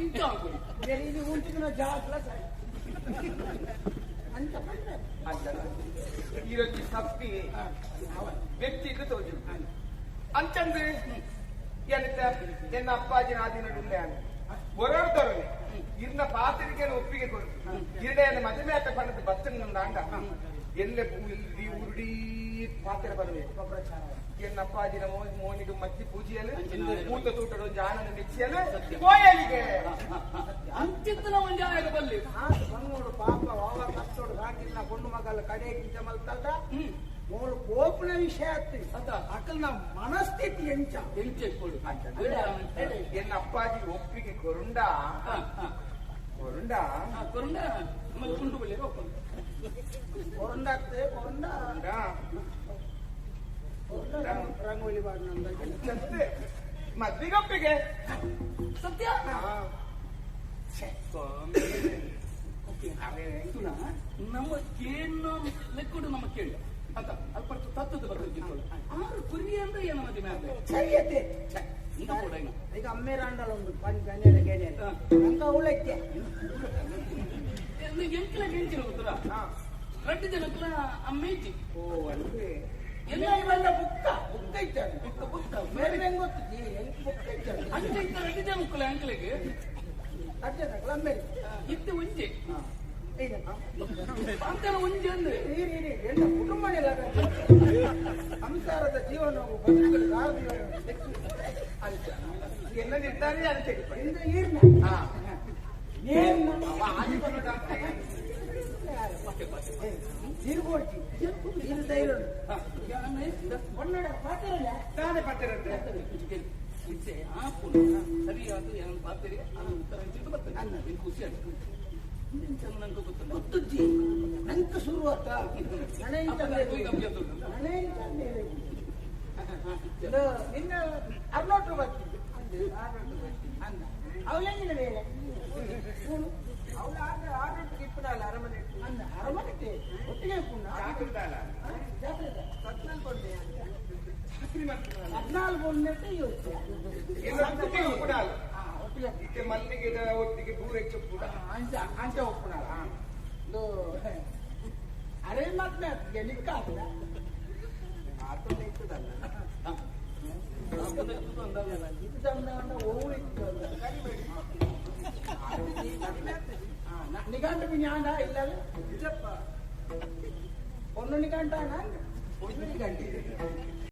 ಇಂಚ ಆಗೋದು ಇದು ಉಂಟಿನ ಜಾಗಲ ಸರಿ ಅಂತ ಪಂಡ ಈರೊಂಜಿ ಸಪ್ಪಿ ವ್ಯಕ್ತಿಗೆ ತೋಜು ಅಂಚಂದು ಎನ್ನ ಎನ್ನ ಅಪ್ಪಾಜಿನ ಆದಿನ ಹೊರಡ್ದೊರನೆ ಇರ್ನ ಪಾತ್ರಿಕೆನ ಒಪ್ಪಿಗೆ ಕೊಡು ಇರಡೆಯನ್ನು ಮದುವೆ ಆತ ಪಣದ ಬತ್ತನ ಅಂಡ ಎಲ್ಲೆ ಉರುಡಿ ಪಾತ್ರೆ ಬರಬೇಕು ಎನ್ನ ಅಪ್ಪಾಜಿನ ಮೋನಿಗೆ ಮಜ್ಜಿ ಪೂಜೆಯಲ್ಲಿ ಮೂತ ತೂಟದ ಜಾನನ ಮೆಚ್ಚಿಯಲು ಕೋಯಲಿಗೆ ಅಂಚಿತ್ತನ ಒಂಜಿ ಆಯಗ ಬಲ್ಲಿ ಬಂಗೋಡು ಪಾಪ ವಾವ ಕಷ್ಟೋಡು ಸಾಕಿಲ್ಲ ಕೊಂಡು ಮಗಲ ಕಡೆ ಕಿಂಚ ಮಲ್ತಲ್ದ ಮೂಲು ಕೋಪನ ವಿಷಯ ಆತು ಅಕಲ್ನ ಮನಸ್ಥಿತಿ ಎಂಚ ಎಂಚ ಕೊಡು ಎನ್ನ ಅಪ್ಪಾಜಿ ಒಪ್ಪಿಗೆ ಕೊರುಂಡ ಕೊರುಂಡ ಕೊರುಂಡ ಆಮೇಲೆ ಕುಂಡು ಬಳ್ಳಿ ಕೊರುಂಡಾಗ್ತದೆ ಕೊರುಂಡ ರಂಗೋಲಿ ಬಾಡಿನ ಮದ್ದಿಗೊಪ್ಪಿಗೆ ಸತ್ಯ ನಮ್ಮ ಕೇಳ ಲೆಕ್ಕಡು ನಮ್ಮ ಕೇಳಿ ಅಂತ ಅಲ್ಪ ತತ್ತದ ಬಗ್ಗೆ ಆರು ಕುರಿ ಅಂದ್ರೆ ಏನು ಮದುವೆ ಆದ್ರೆ ಸರಿಯತ್ತೆ ಈಗ ಅಮ್ಮೇರಾಂಡಲ ಒಂದು ಪಂಚ ಕೇಳಿ ಅಂತ ಅವಳಕ್ಕೆ ಎಂಕ್ಲ ಗೆಂಚಿನ ಗೊತ್ತಲ್ಲ ರಡ್ಡು ಜನಕ್ಲ ಅಮ್ಮೇಜಿ ಓ ಅಂದ್ರೆ ಎಲ್ಲ ಎಲ್ಲ ಬುಕ್ಕ ಬುಕ್ಕ ಇಚ್ಚಾರ ಬುಕ್ಕ ಬುಕ್ಕ ಬೇರೆ ಹೆಂಗ್ ಗೊತ್ತಿದ್ದಿ ಹೆಂಗ್ ಬುಕ್ಕ ಇಚ್ಚಾರ ಅಂಚ ಇತ್ತ ರಡ್ಡು ಜನಕ್ಕಲ ಅಂಕಲಿಗೆ ರಡ್ಡು ಜನಕ್ಕಲ ಅಮ್ಮೇರಿ ಇತ್ತು ಒಂಜೆ ಅಂತೆಲ್ಲ ಒಂಜೆ ಅಂದ್ರೆ ಎಂತ ಕುಟುಂಬ ಸಂಸಾರದ ಜೀವನ ಬದುಕಲು ಎಲ್ಲ ನಿರ್ಧಾರ ಅದಕ್ಕೆ ನೀರ್ನ ನೀರ್ನ ನೀರು ನೀರು ಧೈರ್ಯ ತಾನೇ ಪಾತ್ರೆ ಸರಿಯಾದ ಏನು ಪಾತ್ರೆ ಅದು ಉತ್ತರ ಬರ್ತದೆ ಖುಷಿ ಆಯ್ತು ಗೊತ್ತುಜ್ಜಿ ನಂಗೆ ಶುರುವಾತ ನಿನ್ನ ಅರ್ನೋಟ್ರು ಬರ್ತಿದ್ದೆ ಅಂದ ಅವಳೆಂಗಿನ ಬೇಳೆ ಅವಳು ಆರ್ನೋಟ್ರಿಗೆ ಇಪ್ಪನಲ್ಲ ಅರಮನೆ ಅಂದ ಅರಮನೆ ಒಟ್ಟಿಗೆ ಜಾತ್ರೆ ಹದಿನಾಲ್ಕು ಒಪ್ಪಿಗೆ ಮಲ್ಲಿಗೆ ಒಟ್ಟಿಗೆ ಬೂರೆಚ್ಚು ಕೂಡ ಅಂಚ ಅಂಚ ಒಪ್ಪುನಾಳ ಇದು ಅರೆ ಮಾತ್ರ ನಿಕ್ಕ ಆತನ ಇತ್ತದಲ್ಲ ಇದು ಓವು ಇತ್ತು ನಿಘಂಟು ಜ್ಞಾನ ಇಲ್ಲ ನಿಜಪ್ಪ ಒಂದು ನಿಘಂಟ ಒಂದು ನಿಘಂಟು